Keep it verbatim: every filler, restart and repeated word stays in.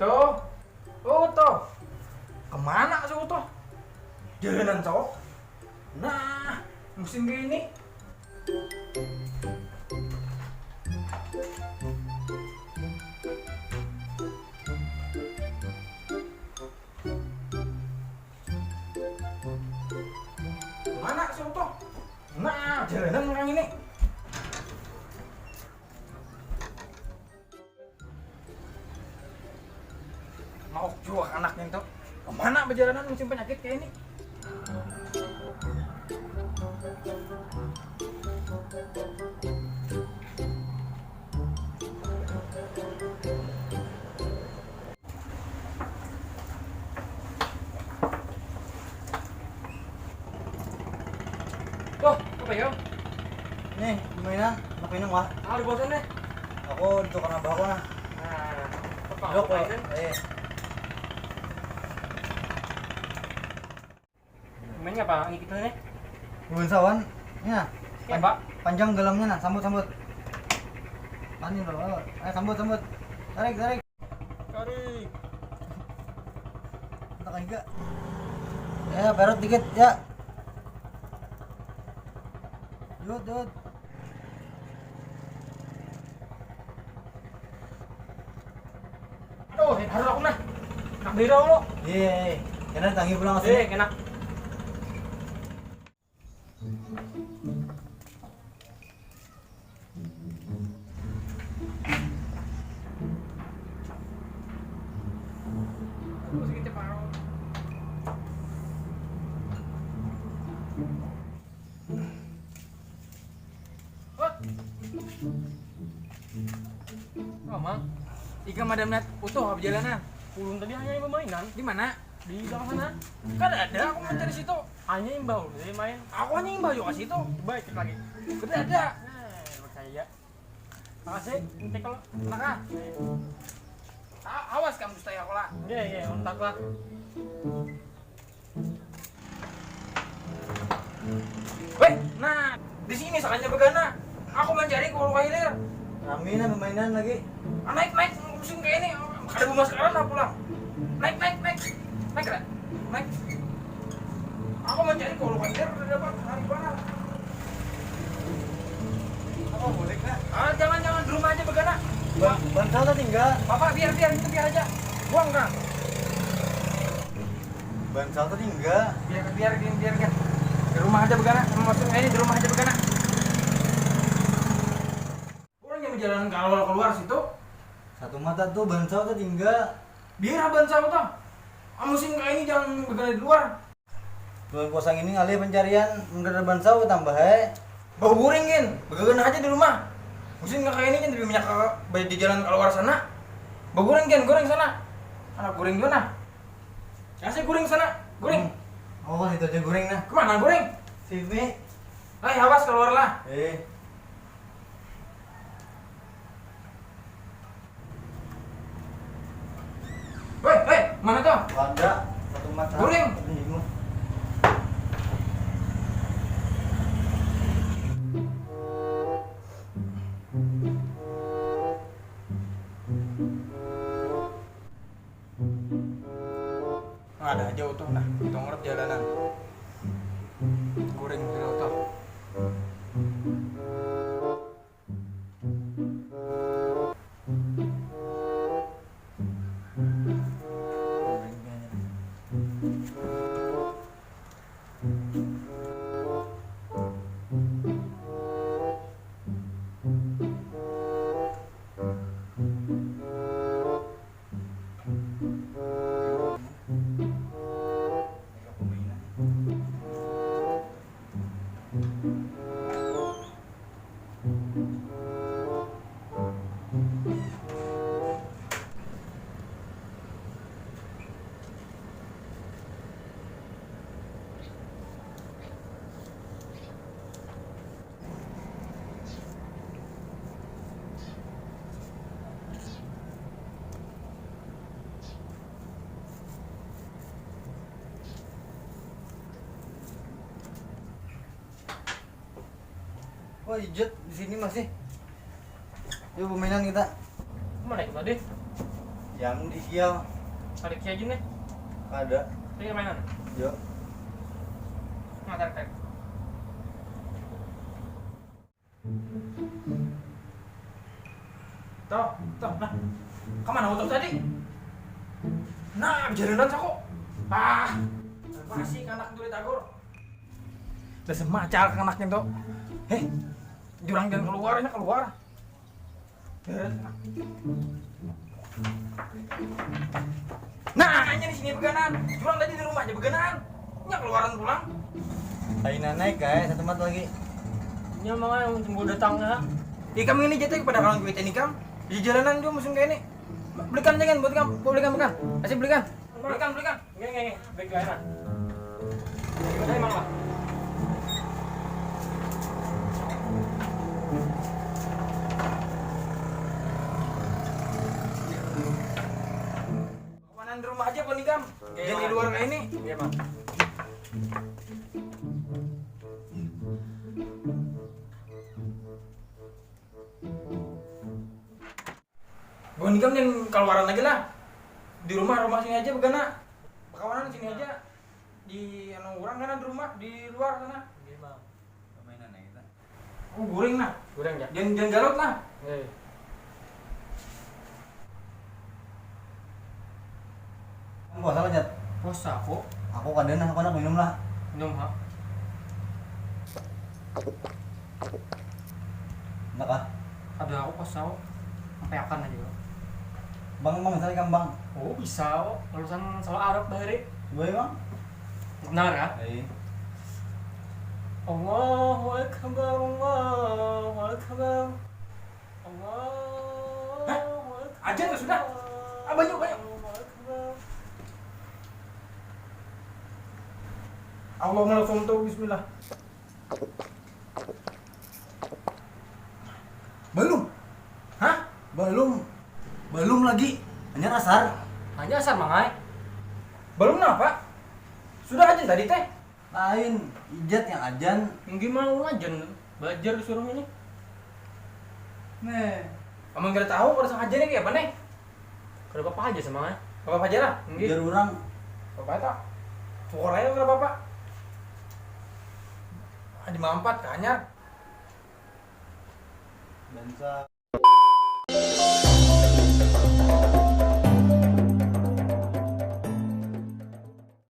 Tuh, Utuh, kemana si Utuh? Jalanan cok. Nah, musim kayak ini. Mana si Utuh? Nah, jalanan orang ini. Mau jua anak nintu. Kemana bejalanan musim penyakit kayak ini? Tuh, apa ya? Nih, mainan, anak minum lah. Ah, udah bosan deh. Aku ditukar nambah aku nah. Nah, apa? Dok, eh. Mainnya apa? Ini kita nih. Bukan sawan. Ya. Ya, Pak. Panjang dalamnya nah, sambut sambut. Tani loh. Eh, sambut sambut. Tarik tarik. Tarik. Entah enggak. Ya, perut dikit ya. Dut, dut. Aduh, harus aku nah. Nak beli dulu. Iya, iya, iya. Kena tangi pulang sini. Iya, kena. Oh, Mang. Ikam ada melihat Utuh apa jalanan? Ulun tadi hanya yang bermainan. Di mana? Di belakang sana. Kada ada, aku mencari situ. Hanya imbau, jadi main. Aku hanya imbau juga situ. Baik, cek lagi. Kada ada. Nah, percaya. Makasih, cek kalau. Nah, ah. A- awas kamu dustai aku lah. Iya, iya, untak lah. Weh, nah, di sini sakanya begana. Aku mencari ke hulu hilir. Rami nah permainan lagi. Ah, naik, naik, musim kayak ini. Ada bunga sekarang lah pulang. Naik, naik, naik. Naik, Ra. Naik. Aku mencari ke hulu hilir, udah dapat hari mana? Apa boleh kah? Ah, jangan, jangan, di rumah aja begana. Bang, bang, salah tinggal. Apa, biar, biar, itu biar aja. Buang, Kang. Bansal tadi enggak. Biar, biar, biar, biar, biar. Di rumah aja begana. Maksudnya ini di rumah aja begana. Orang yang berjalan keluar, keluar situ. Satu mata tuh bansal tadi enggak. Biar bansal tuh. Ah, musim kayak ini jangan begana di luar. Bulan puasa ini ngalih pencarian mendadak bansal tambah eh. Bau guring gin, begana aja di rumah. Musim kayak ini kan lebih banyak ke, di jalan keluar sana. Bau guring gin, goreng sana. Anak guring juga nah. Kasih guring sana, guring. Hmm. Oh, itu aja guring nah. Kemana guring? Sini. Hai, awas keluar lah. Eh. Weh, weh, mana tuh? Ada satu mata. Guring. Bingung. Ada aja utuh nah, itu ngerep jalanan. Goreng dulu utuh. Oh, Ijut di sini masih. Yuk, permainan kita. Mana itu tadi? Yang di Kial. Ada Kia aja nih. Ada. Ini mainan. Yuk. Nah, tarik, tarik. Toh, toh, nah. Kemana utuh tadi? Nah, bejalanan sako. Ah, masih kanak tuh ditagur. Udah semacar kanaknya tuh. Heh, jurang jangan keluar, ini keluar. Nah, hanya di sini beganan. Jurang tadi di rumahnya beganan. Nya keluaran pulang. Ayo naik guys, satu tempat lagi. Nya mau yang tunggu datangnya. Ikam ini jatuh kepada kawan kuitan ikam. Di jalanan juga musim kayak ini. Belikan jangan buat kamu, belikan bukan. Kasih belikan. Belikan, belikan. Nggih, nggih, nggih. Baik, baik, Mas. Gimana emang, Pak? Kawanan di rumah aja, Pak Nikam. Nggih, jangan di luar kayak ini. Nggih, Pak. Buhan ikam jangan keluaran lagi lah. Di rumah, rumah sini aja begana. Bekawanan sini aja. Di anu orang kana di rumah, di luar sana. Nggih, Mang. Permainan ya kita. Oh, guring nah. Guring ya. Jangan, jangan galut lah. Nggih. Kamu puasa lah, Jat? Puasa aku. Aku kada nah, aku nak minum lah. Minum, ha. Enak ah. Kada, aku puasa aku. Sampai akan aja. Bang, bang, misalnya kan bang. Oh, bisa aku. Lulusan sekolah Arab bahari. Gue bang. Benar ya? Iya. Allahu Akbar, Allahu Akbar. Allahu Akbar. Hah? Ajan lah sudah. Ah, banyu, banyu. Allahu Akbar. Allahumma lakum tu, bismillah. Belum. Hah? Belum. Belum lagi. Hanya asar. Hanya asar, Mang ai. Belum napa? Sudah aja tadi teh. Lain, Ijat yang ajan. Gimana ulun ajan? Belajar disuruh ini. Nih. Amun kada tahu, kada usah aja nih, kayak apa nih? Kada apa-apa aja sama, eh. Kada apa-apa aja lah. Nggih. Jar urang. Apa itu? Syukur aja kada apa-apa. Ada mampat, kanyar. Bansa.